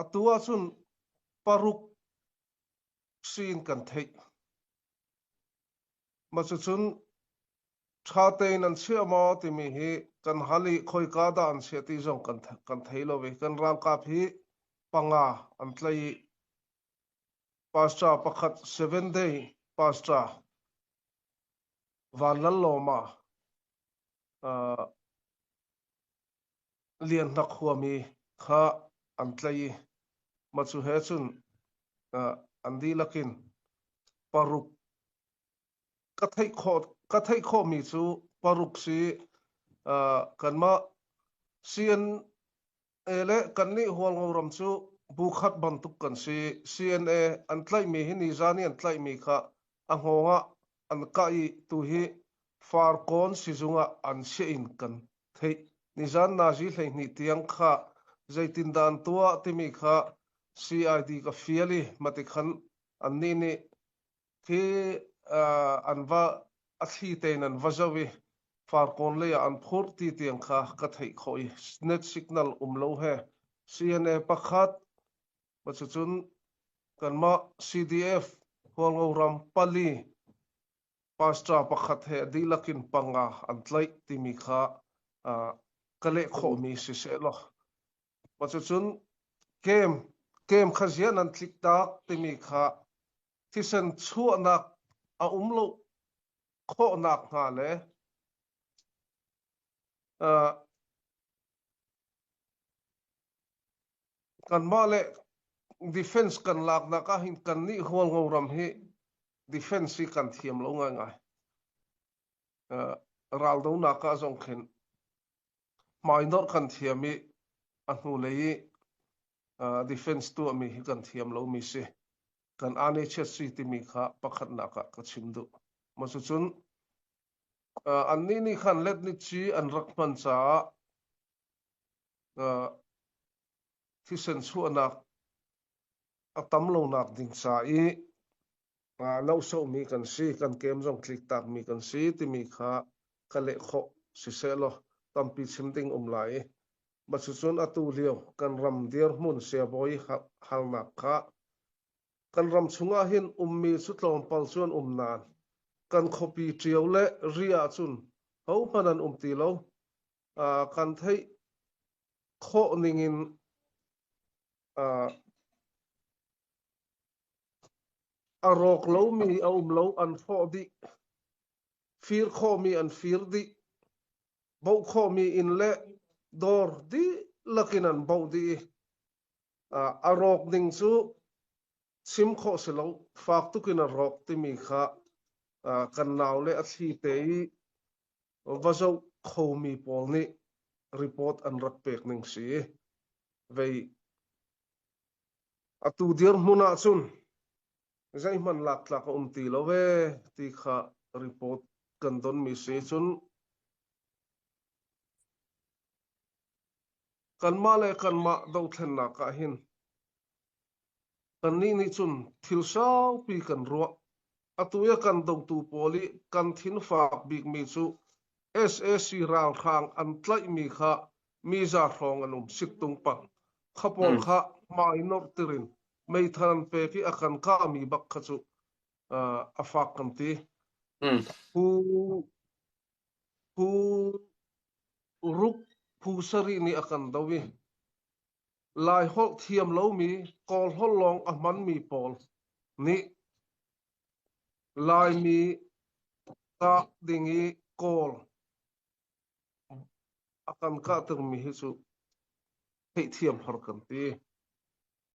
Atu ahcun paruk siin kan theih. Mah cucun ṭha tein an chiah maw timi hi kan hal i khoika dah an chiah ti zong kan kan thei lo i kan ralkap hi panga an tlaih i pastor pakhat seven day pastor Vanlallawma uh, Lianhnak khuami kha an tlaih i mah cu he cun an dihlak in paruk ka theih khawh ka theih khawhmi cu paruk si kanmah CNA le kannih Hualngo ram cu bu khat bantuk kan si. CNA an tlaihmi hi nizan i an tlaihmi kha a hngawng ah an kah i tuhi Farkawn sizung ah an chiah in kan theih. Nizan nazi 12 tiang kha zeitindah an tuah timi kha CID ka fial i mati khan annih nih khi an va a thli tein an va zoh i Farkawn lei ah an phurh ti tiang kha ka theih khawh i net signal um lo he CNA pakhat cucun kanmah CDF Hualngo ram pali pastor pakhat he a dihlak in panga an tlaih timi kha ka leh khawhmi si seh law cucun kem kem kha zian an tlik tak timi kha thisen chuahnak a um lo khawhnak hnga le kanmah le defense kan laknak ah hin kannih Hualngo ram hi defense hi kan thiam lo ngaingai. Uh, raldonak ah zong khin hmainawr kan thiam i a hnulei i uh, defense tuahmi hi kan thiam lomi si. Kan ane-chiat si timi kha pakhatnak ah ka chim duh. Macucun uh, annih nih khan letnici an rak hman caah uh, thisen chuahnak a tam lonak ding ca i lohsohmi kan si, kan kem zong tliktakmi kan si timi kha ka leh khawh sisehlaw tampi chim ding um lai i cucun atu lio kan ram dirhmun siabawi halnak kha kan ram chungah hin ummi cu tlawmpal cu an um nain kan khuapi ṭio le ri ahcun hohmanh an um ti lo. Kan theih khawh ningin a rawk lomi a um lo, an hrawh dih. Fir khawhmi an fir dih. Boh khawhmi inn le dawr dihlak in an boh dih i a rawk ding cu chim khawh si lo. Fak tuk in a rawk timi kha kan naule a thli te i va zoh khomi pawl nih report an rak pek ning si. Vei atu dirhmun ahcun zeihmanh laktlak a um ti lo ee ti kha report kan donmi si cun kanmah le kanmah dothlennak ah hin Kannih nih cun thil saupi kan ruah. Atu i a kan dotu pawl i kan thinfak bikmi cu sac ralhrang an tlaihmi kha miza hrawng an um siktung pang. Kha pawl kha hmai norhtir in meithal an pek i a kan kahmi bak kha cu a fak kan ti. Phu phu ruk phu sarih nih a kan do i Laiholh thiam lomi Kawlholh lawng a hmanmi pawl nih Laimi kah ding i Kawl a kan kahtermi hi cu theihthiam har kan ti.